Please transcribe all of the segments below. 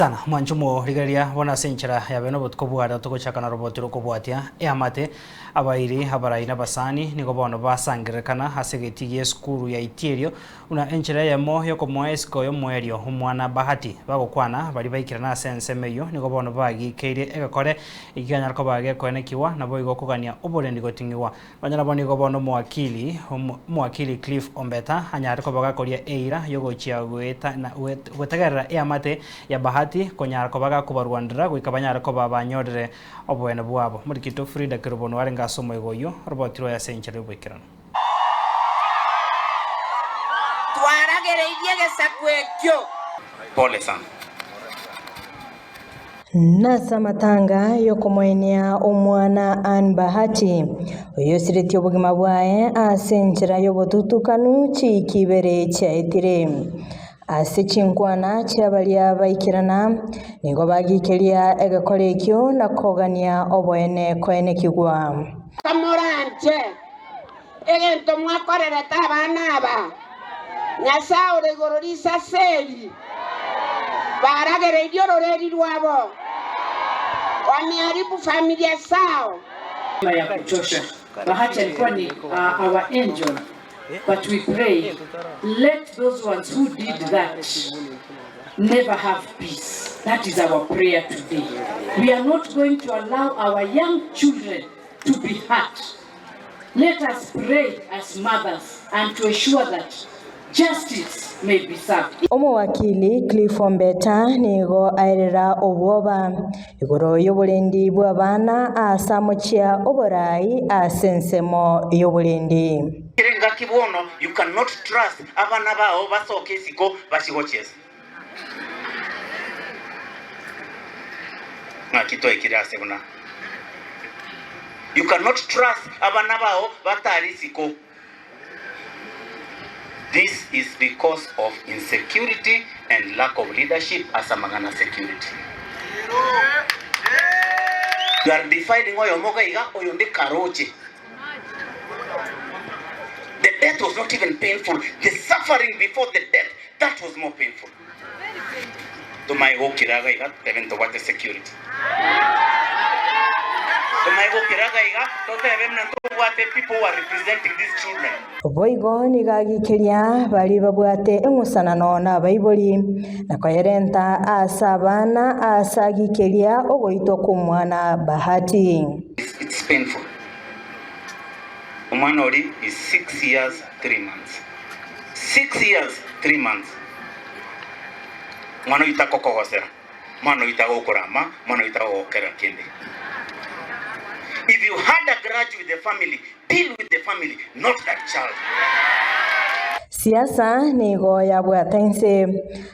Sana mwanche omorigereria bono ase enchera ya bene obotuko bware togochaka na roboti rokobwatia eamate, abairi, abarai na abasani nigo bono basangererekana ase egetii gi'esukuru ya Itierio buna enchera eyemo yokomoa esiko y'omoerio omwana Bahati. Bagokwana baria baikerana ase ensemo eyio nigo bono bagiikeirie egekore ekio kianyara koba gekoenekigwa naboigo kogania oborendi goting'igwa. Nonya nabo nigo bono omowakili, omowakili Cliff Ombeta anyare koba gakoria eira y'ogochia gotegerera eamate ya Bahati konyara koba gakobarwanderera goika banyare koba banyorire oboene bwabo. Omorikito Frida Kerubo nigo arenge ase omoigo oyio, oroboti rwaye ase enchera y'oboikeranu. Twaragereirie egesaku ekio. Pole sana. Nase amatanga y'okomoenia omwana Ann Bahati, oyosiretie obogima bwaye ase enchera y'obotutukanu chiiki ibere chiaetire. Ase chinkwana chia baria baikerana, nigo bagikeria egekora ekio na kogania oboene koenekigwa. Kamoranche egento mwakorerete abana aba, Nyasae ore igoro risase eri, baragereirie ororeeri rwabo, wameharibu familia zao. Ya kutosha. Bahati alikuwa ni our angel but we pray let those ones who did that never have peace. That is our prayer today. We are not going to allow our young children to be hurt. Let us pray as mothers and to ensure that justice may be served. Omowakili Cliff Ombeta nigo aerera obwoba igoro y'oborendi bw'abana ase amochia oborai ase ensemo y'oborendi. Kera engaki bono you cannot trust abana bao basoke isiko bachie gochiesa. Ng'aki twaikire ase buna you cannot trust abana bao batare isiko. This is because of insecurity and lack of leadership ase amang'ana security. You are defiling oyomo iga iga oyonde karoche. The death was not even painful, the suffering before the death, that was more painful. Tomae gokira iga iga totebe ntobwate security. Tomae gokira iga iga totebe muna ntobwate people who are representing these children. Boigo nigo agikeria baria babwate eng'usanano nabaibori, na koyerenta ase abana aase agikeria ogoitwa kw'omwana Bahati. It's painful. Omwana oria is 6 years 3 months. 6 years 3 months. Mwana oyio takokogosera, mwana oyio tagokorama, mwana oyio tagogokerera kende. If you had a grudge with the family, deal with the family, not that child. Siasa nigo yabwata inse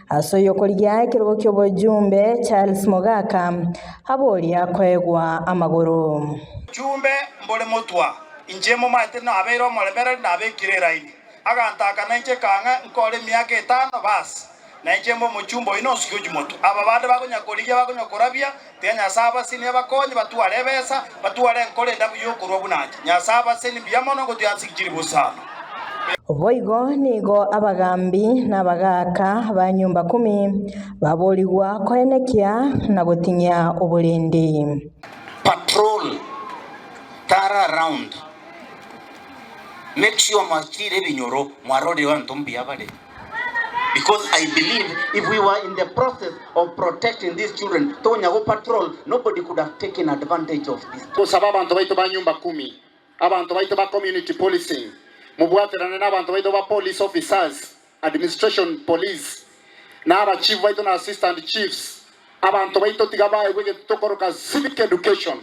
ase oyokorigia ekerogo ki'obochumbe Charles Mogaka aboria koegwa amagoro. Chumbe mbore motwa, inche momaete nabeire omoremereri nabekire eraini. Agantaaka nainche kang'e nkore emiaka etano basi, na inche mbe omochumba oino onsuke ochia motwe. Aba bande bakonya korigia bakonya korabia, tiga Nyasae abasenie abakonye batware ebesa, batware enkoro endabu y'okorua buna inche. Nyasae abasenie mbuya mono ngotiga nsigichiri bosano. Boigo nigo abagambi na abagaaka ba nyumba kumi baborigwa koenekia na goting'ia oborendi. Patrol, tara around, make sure mwachire ebinyoro mwarorire abanto mbuya bare because I believe if we were in the process of protecting these children tonya go patrol nobody could have taken advantage of this. Tosaba abanto baito ba nyumba kumi, abanto baito ba community policing, mobwaterane na abanto baito ba police officers, administration police, na aba chief baito na assistant chiefs, abanto baito tiga baegwe egento tokoroka civic education.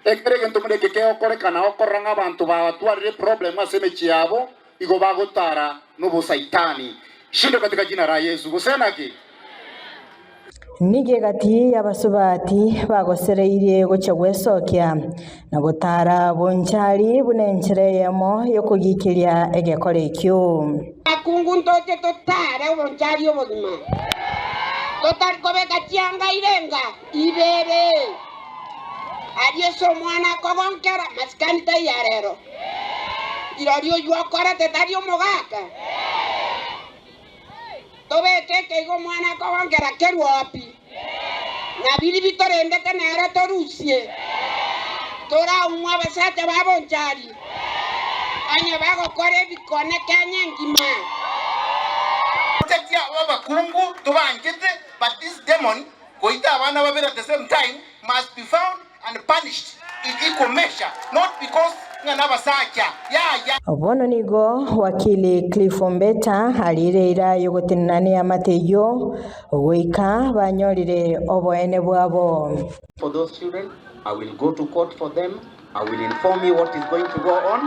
Ekero egento buna eke kegokorekana okorora ng'a abanto batwarire eproblem ase emechie yabo, igo bagotara nobosaitani. Shindwe katika jina ra Yesu. Gose naki? Nigo egati y'abasubati bagosereirie gochia gwesokia na gotara bonchari buna enchera eyemo y'okogiikeria egekora ekio. Abakungu ntoche totare obonchari obogima, totari kobeka chianga irenga ibere. Aria ase omwana akogonkera, masikani taiyo arero. Rirorio oyio okorete tari omogaka. Tobeke ekeigo omwana akogonkera kerwe opi. Na biria bitorendete nere torusie, toraumwe abasacha ba bonchari, onye bagokora ebikone Kenya engima. Gotetia abakungu tobanchete but this demon goita abana babere at the same time must be found and punished in equal measure not because ng'a nabasacha yaya. Bono nigo wakili Cliff Ombeta ariire eira y'ogotenena neamate eyio goika banyorire oboene bwabo. For those children, I will go to court for them, I will inform you what is going to go on.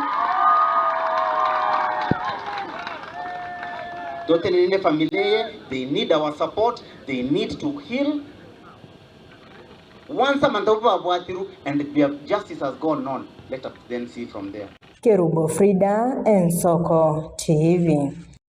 Totenene ne familia eye, they need our support, they need to heal. Once abanto abwo babwatirwe and their justice has gone on, let us then see from there. Kerubo Frida, Ensoko TV.